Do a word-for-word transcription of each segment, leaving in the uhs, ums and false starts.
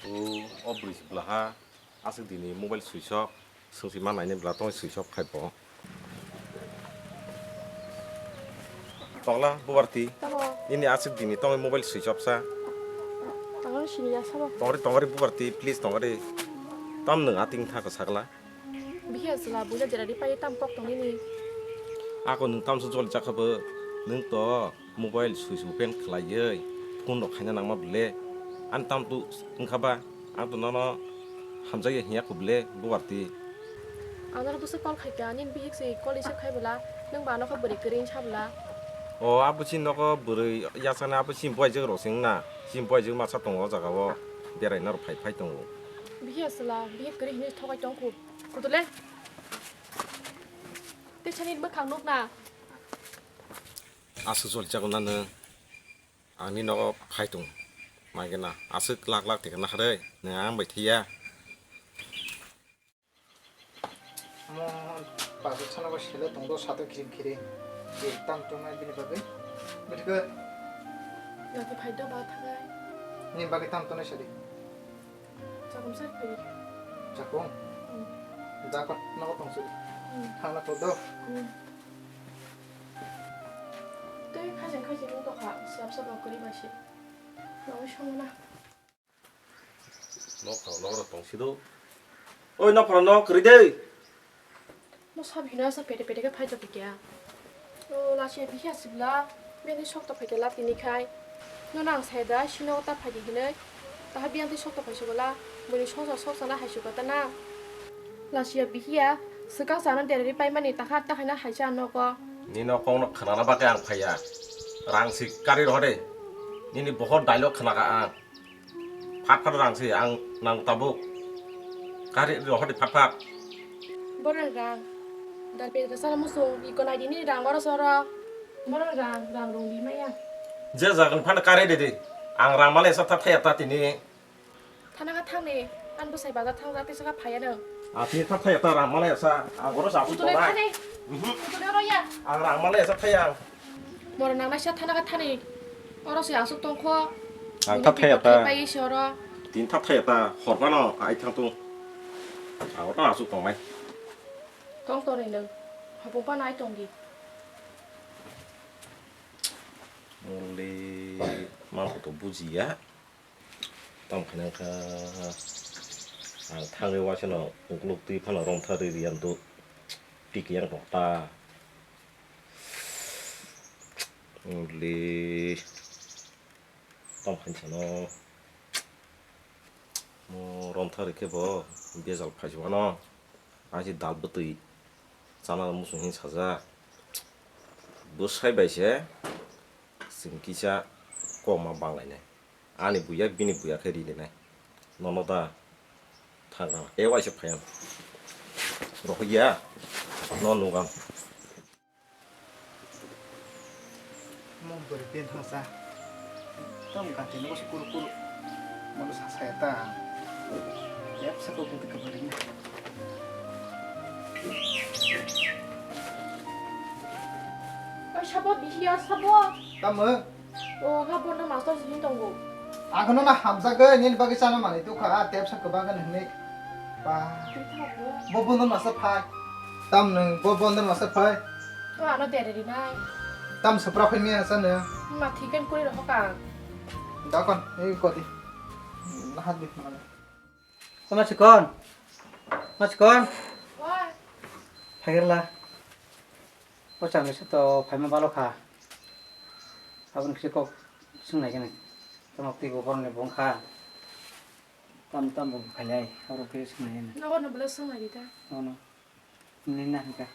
O, o bwrwi se bwlaha, aswk dini mobile switch off, swngsi ma nainai bwla tongwi switch off khai bo. Tongla Bubarti, Tamo. Nini aswk dini tongwi mobile switch off sa. Tongori sini ya sabo. Tongori, tongori Bubarti, please tongori. Tam nwng ating thaka sakla. Bihi aswla buja jeradi pai tam kok tong nini. Ako nwng tamso jol jakha bo, nwng to mobile switch open khlaiwi phone rok khaina nangma bwle. Ani tam tu wngkha ba, ang to nono hamjakya hinya kho bwle, Bubarti. Ang nono bwswk call khaikha, nini bihik se call receive khai bwla, nwng ba nokha bwrwi kwrwi wngsa bwla. O, abo chini nogo bwrwi yachaknai, abo chini buaijwk rok se wngna, chini buaijwk masa tongo o jaga o, berai norok phai phai tongo. Bihi aswla, bihik kwrwi hinwi thokai tong kho. Kutule. Tei sani bwkhang nukna. Aswk jol jago na nwng. Ani nogo phai tong. Maigena aswk lak lak tikna kharwi nwng ang bai thaiya. Mo pasu sana ba sele tong do sato kiring kiring. Je tam tong nai bini bagwi. Bini bagwi. Lagi phai do ba thangai. Ni bagwi tam tong nai sadi. Chakung sa phai. Chakung? Hmm. Da kon nogo tong sadi. Hmm. Thangna to do. Hmm. Tei khaijeng khaijeng wng tongkha, siyam sabo kwrwi bai se. Nangwi songna. Nokha, nokra tong sido. Oi, nokra, nok kwrwi de. No sab hino asa pete pete khe phai tongkha kya. O, lachia bihi asibla. Bini sok to phai khe lap tini khai. No nang sai da, sino ta phai di hinoi. Taha biyang tei sok to phai sugo la, buini songsa soksa na hai sugo ta na. Lachia bihiya, swkang sa no dereri pai mani taha ta hai na hai sa nogo. Nini o kok no khwnana bagwi ang phaiya. Rang si kari rohor de. Nini bohor dialogue khwnaka ang. Phat phat rang si ang nang tabuk. Kari rohor de phat phat. Borok rang. Dal pedra sala musu, iko lai di nini rang oro soro. Borok rang, rang rung di maya. Je jagan phano kari de de. Ang rang male sa ta thaya ta tini. Thana kha thangni, ang bwsai bazar thang jak tei saka phaiya nw. A tini thap thaya ta rang male sa, ang oro sa Putule tongnai. Thani. Mhm. Putule oro ya. Ang rang male sa thaya. Moro nang naisa thana kha thani. Oro se asuk tongkho. Ang thap thaya ta. Pai se oro. Tin thap thaya ta, hor phano ai thang tung. Ang oro asuk tongnai. Tong tonwi nw. Hapung phano ai tong di. Muli, mambo to bujiya. Tamo khe nang kha, ang thangwi waisa no ukuluk twi phano romtha rwi riyang do, pik yang rok ta. Uli, tamo khe sano, mo romtha rwi khe bo bejal phai si mano, ang si dal bwtwi chana muchung hin sajak. Bwsai bai se chwng kisa kok ma bang lainai. Ani buya bini buya khe ri linai. Nono da thangra e waisa phai ang. Rohor ya. No nugang. Mo bwrwi pen thangsa. Tam gati no kuru kuru. Mo sa sa ta. Yap sa ko buti ka bari. Oi sabo bihiya sabo. Tamo. O, ha, bondo master sini tongo. Ang kheno na hamjagwi nini bagwi chana manwi tukha, a tepsa kwbangani hwnwi. Ba. Twi thabo. Bo bondo master phai. Tam nwng bo bondo master phai. To ano dere rinai. Tam supra phai miya sa nwng. Ma thiken kuri rohokang. Dakon, ei koti. Nahat di mana. Tama chikon. Ma chikon. Oi. Phagirla. O changni se to phaima balo kha. Aboni kisa kok swngnai khe nang. Tamo twi bo borokni bo wng kha. Tam tam bo phailai, oro khe swngnai khe nang. Nogo no bwle swngnai di ta. Nono. Nini na hwnkha.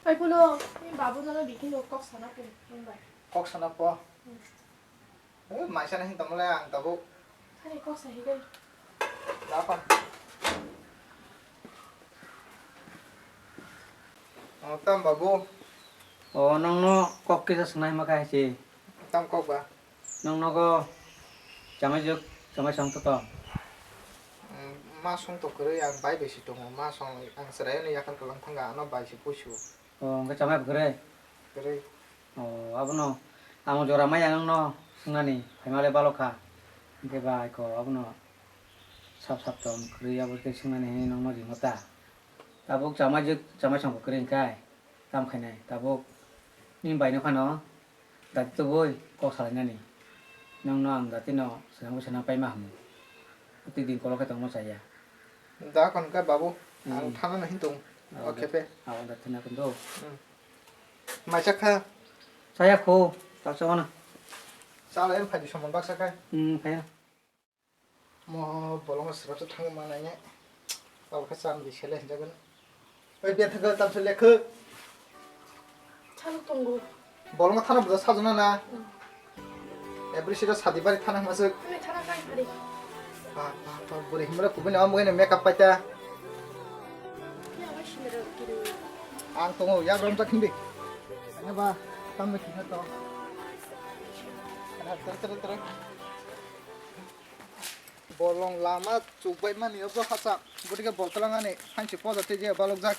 Ai pulo, ni babu nono bikini kok sana pun, nung bai. Kok sana po. Hmm. Eh, maisa na hin tamo le ang tabuk. Hani kok sahi gai. Dapan. Oh, tam babu. Oh, nongno kok kisa swngnai ma kha hai se. Tam kok ba? Nong nogo chamai juk, chamai song to tong. Mm, ma song to kwrwi ang bai bai si tongo. Ma song ang chwrai no yakhar kwlang thanga ano bai si pusu. Oh, hwnkhe chamai bo kwrwi? Kwrwi. Oh, abono ang jora maya nongno. Swngnani phaima le balo kha. Hwnkhe bai ko abono sap sap tong kwrwi abo khe swngnani hinwi nokno ringo ta. Tabuk chamai jwk chamai songbo kwrwi hwnkhe tam khainai tabuk nini bai no phano dati tubui kok salainani. Nokno ang dati no swnam swnam paima hamu. Twi din kolok khe tongma chaya. Da kon ka babu, ang Hmm. thana no hin tong. Abo O da- khepe. Abo dati na kondo. Hmm. Mai chakha. Chaya kho, ta chawano. Chala em phai di somon baksa khai. Hmm, phai. Mo bolongo srapsa thangwi manai ne. Abo khe cham di sele hinjago. Oi, bia thangwi tamsa lekho. Chalo tongo. Bolongo thana buja sajona na. Hmm. Ebri sida sadi bari thana masuk. Kami thana kai bari. Ba, ba, ba, buri himra kubui na ambo ina makeup paita. Ya, wai sini ro kiri. Ang tongo, ya rom tak hindi. Anya ba, tam me kina to. Tere, tere, tere. Bolong lama chukbai mani obo hacha. Gotike bol twlang ani hansi poja tei je balok jak.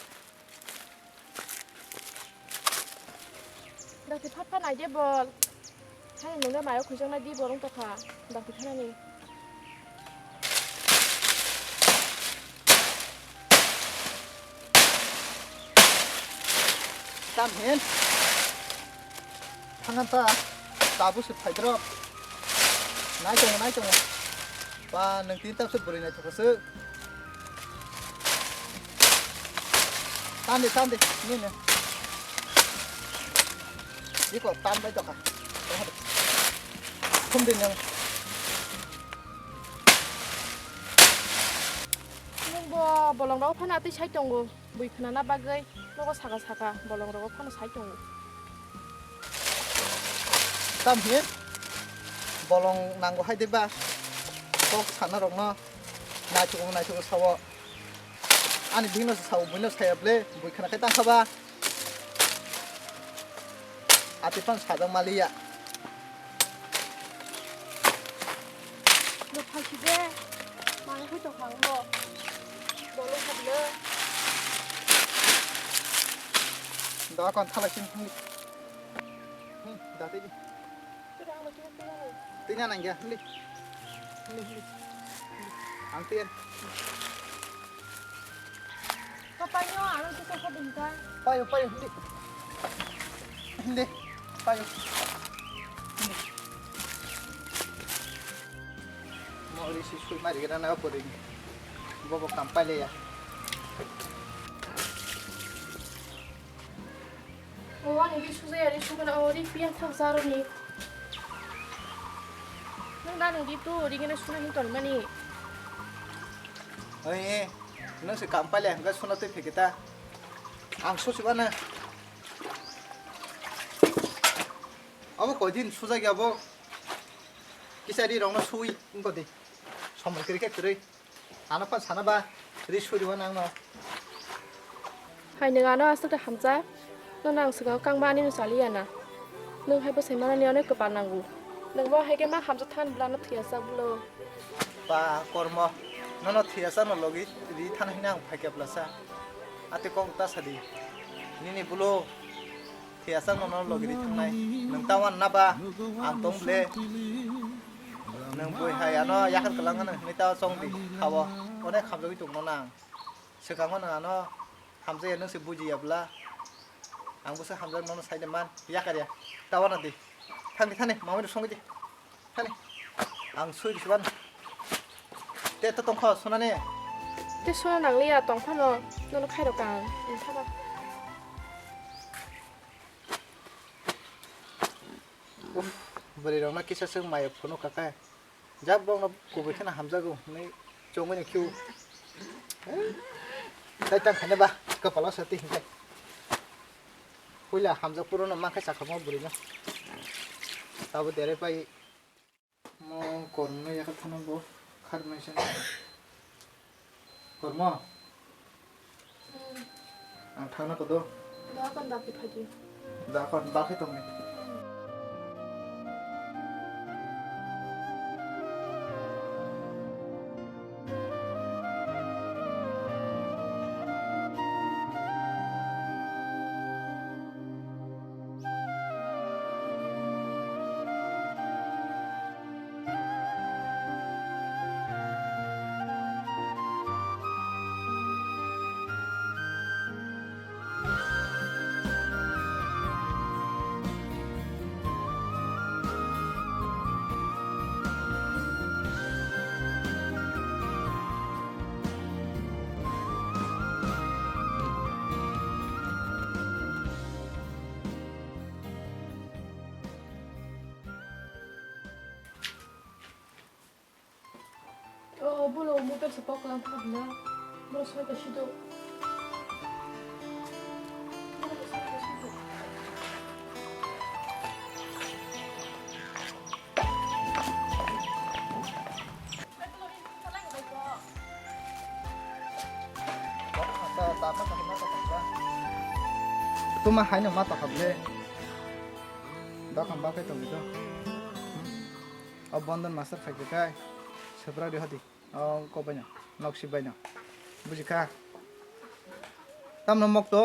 Dakti phat phat nai de bol. Hani nungya mayo khujak nai di borong tokha. Dakti thanani. Tam hin. Thangan ta. Tabu se phaidrop. Nai tongo, nai tongo. Ba, nang tin tabse bwrwi nai thokha se. Tandi, tandi, nini. Iko tan bai tokha. Thumdi nang. Nungbo bolong rok phano atwi sai tongo. Bui khwnana bagwi nogo saka saka bolong rogo phano sai tongo. Tam hi bolong nango hai de ba kok sana rokno naithok naithok sao. Ani bihikno se sao, buino saya ble, bui khwna khai tangkha ba. Ati phano sajak maliya. Bo phaisi de, mane hoi tong kha bo. Bolo kha bwle. Da kon thala sin thangli. Hmm, da tei di. Tei na nang ya, hli. Hli, hli. Ang tei. Papaino, ano kisa ko dum ka. Payo, payo, hli. Hli, payo. Hli. Mo ri si sui mari gana na pori. Bobo kam paile ya. O, ani ri sujaya ri sugana o ri piya thang sa roni. Nung da nung di tu ri gana suna hin ton mani. Oi, nung se kam paile hangka suna tei pheketa. Ang susi bana. Abo koidin sujak ya bo. Kisa ri rong no sui ngko di. Somor kiri khe kwrwi. Ano phan sana ba ri suriwan ang no. Hai nwng ano aswk da hamjak. Nono ang swkang kangma ani no chaliya na. Nwng hai bwsai manani onek kwpal nango. Nwng bo hai khe ma hamjak than bwlano thwiya sak bwlo. Ba kormo. Nono thwiya sak no logi ri thana hina ang phaikya bwlasa. Ate kok ta sadi. Nini bwlo. Thiyasang nono logi ri thangnai. Nwng ta wan na ba? Ang tong ble. Nwng bui hai ano yakhar kwlangano hinwi ta chong di. Khao. Onek hamjagwi tongno nang. Swkango nwng ano hamjakya nwng se bujiya bwla. Ang bwsa hamjak nono sai de man. Yakarya. Ta wana di. Thang di thani mamai rok songwi di. Thani. Ang sui risi ban. Te to tongkho sunani. Te suna nangliya tong phano nono khairok ang. Wngtha ba. Uff, bwrwi rokno kisa swk maya phunuk kha khe. Jak bokno kubui kheno hamjago hwnwi chongwi no khiu. Tei tang khaina ba kwpalo se twi hinkhe. Puila hamjak purono mankhe chakharma bwrwino. Tabuk derek pai. Mo kormo no yakha thana bo kharmai se. Kormo. Hmm. Ang thangna kodo. Da kon da phai di. Da kon ba khe tongni. Hmm. Bolo motor se pok lang thok na. Bolo soi ta sido. Bolo soi ta sido. Tuma haino ma tokha ble. Dokan ba kai tong do. O Bondon master khai kai. Sebra di hadi. O ko baino. Nok si baino. Buji kha. Tamno mok to.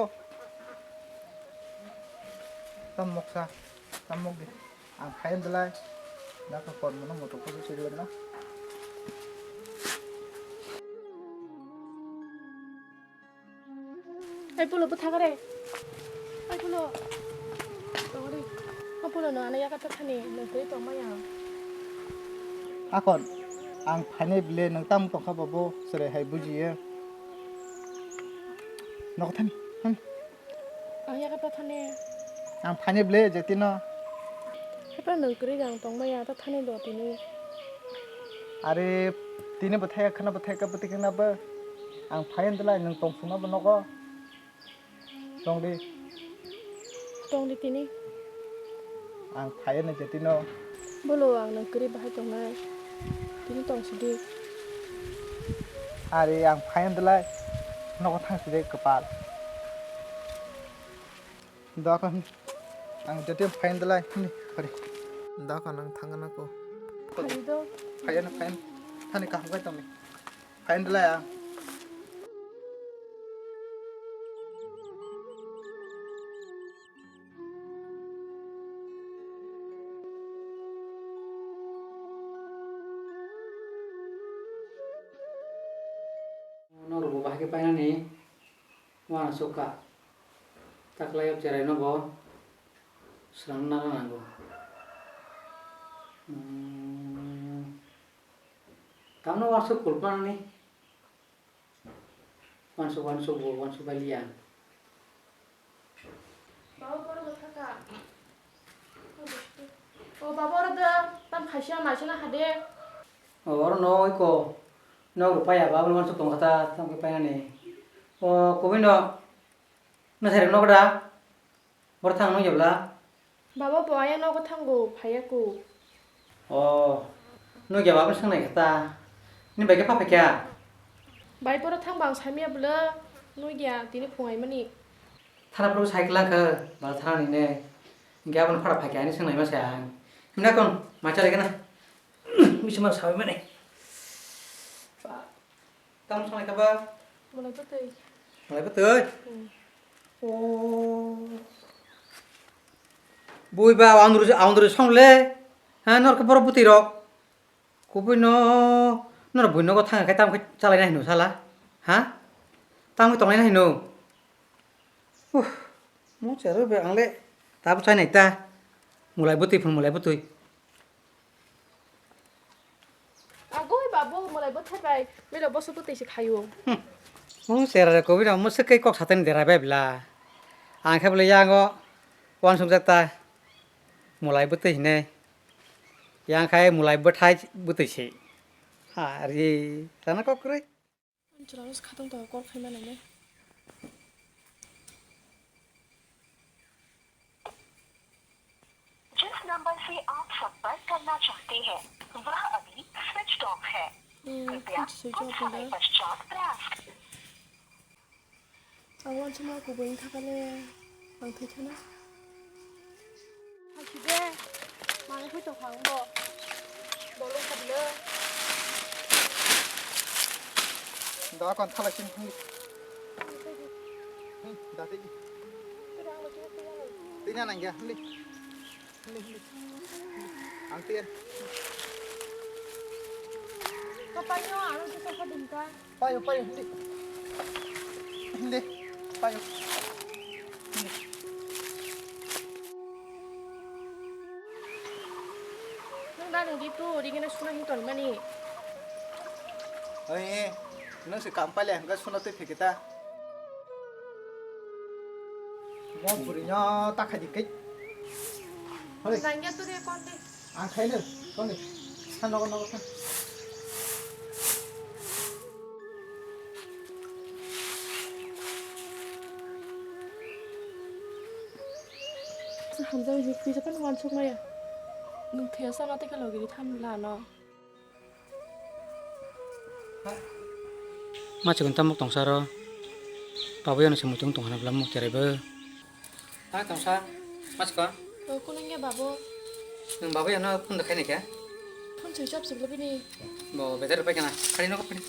Tam mok sa. Tam mok di. Ang khayan belai. Na ko kon mono moto ko sui belai na. Ai pulo bwtha kare. Ai pulo. Tongori. O pulo no ana yaka ta thani no tei tong maya. Akon. Ang phainai bile nang tam tongkha bobo sere hai bujiye. Nok thani. Thani. Ang yaka ta thani. Ang phainai bile jetino. Hepra nang kri jang tong maya ta thani do tini. Are tini bwthai khana bwthai ka bwtwi khana ba. Ang phayan dwlai nang tong suna ba nogo. Tong di. Tong di tini. Ang phaiya ni jetino. Bolo ang nang kri bahai tongnai. Tini tong sidi. Ari ang phaiya dwlai. Nogo thang sidi kwpal. Dokan ang jeti phaiya dwlai. Ni kari. Dokan ang thangna ko. Phai do. Phaiya na phaiya. Thani kaham kai tongni. Phain dwlai ang. Norok bo bahai khe painani uansukha. Taklai o cherai no bo swrang nana nango. Hmm. Tamno wansuk kulpanani. Wansuk, wansuk bo, wansuk bai liya. Baba, borok bo thaka. O, baba, oro da, tam khaisa, maisa na hade. O, oro no, oi ko. Nok rw paya, baba, wansuk tong kha ta, tam khe painani. O, kubui no, no sari nok da. Boro thang nung yabla? Baba bo ayang nogo thango, phaiya ko. O, nugya baba swng nai kha ta. Ni bai khe pha phaikha? Bai boro thang bang samya bwle nugya tini phungai mani. Thana pro cycle kha, ba thana ni ne. Hingke aboni phara phaikha ani swng nai ma sa ang. Himna kon, ma chale kana. Bisi ma sawi mani. Tamo sanai kha ba? Malai bwtwi. Malai bwtwi? Hmm. O. Bui ba, andru, andru song le. Ha, nor khe borok bwtwi rok. Kubui no, nor bui nogo thang khe tamo khe chalai nai hino sala. Ha? Tamo khe tonglai nai hino. Uh, mo chero be ang le. Tabo chai nai ta. Mulai bwtwi phun mulai bwtwi. Agoi babu, malai bwthai bai, belo boso bwtwi se khaio. Hmm. Mung sera re kobi no, mwswk khe kok satani derai bai bla. Ang khe bwle yango, wansuk jak ta, mulai bwtwi hinwi. Yang khai mulai bwthai bwtwi se. Ha, ri, sana kok kwrwi. Chwla no se khatong tongo call khai mani le. जिस नंबर से आप संपर्क करना चाहते हैं, वह अभी switch off है। Hmm, कृपया कुछ समय पश्चात प्रयास करें। Ang wansukma kubui wngkha kale, ang thwi khana. Hai si de, manwi phui tongkha ang bo. Bolong kha bwle. Da kon thala sin thangdi. Hmm, da tei. Tei na nang ya, hindi. Hindi, hindi. Ang tiyan. Kapaino, ano sa sa din ka? Payo, payo, hindi. Hindi. Payo. Hindi. Nung da nung di tu, di kena suna hin ton mani. Oi, nung si kampale, hingga suna tu phikita. Mo buri nyo ta khai di kai. Hoi. Nang ya tu de kon de. Ang khai no, kon de. Sa nogo nogo sa. Hamjak ni pisa phano wansuk maya. Nwng thwiya sana tei khe logi ri thamla no. Ma chikon tamok tongsa ro. Babu yano se muitung tong hana bwla muk cherai bo. Ha tongsa. Ma chikon. O kunung ya babu. Nwng babu yano phone da khaini khe? Phone switch off se bini. Bo better pai kana. Khari no khari.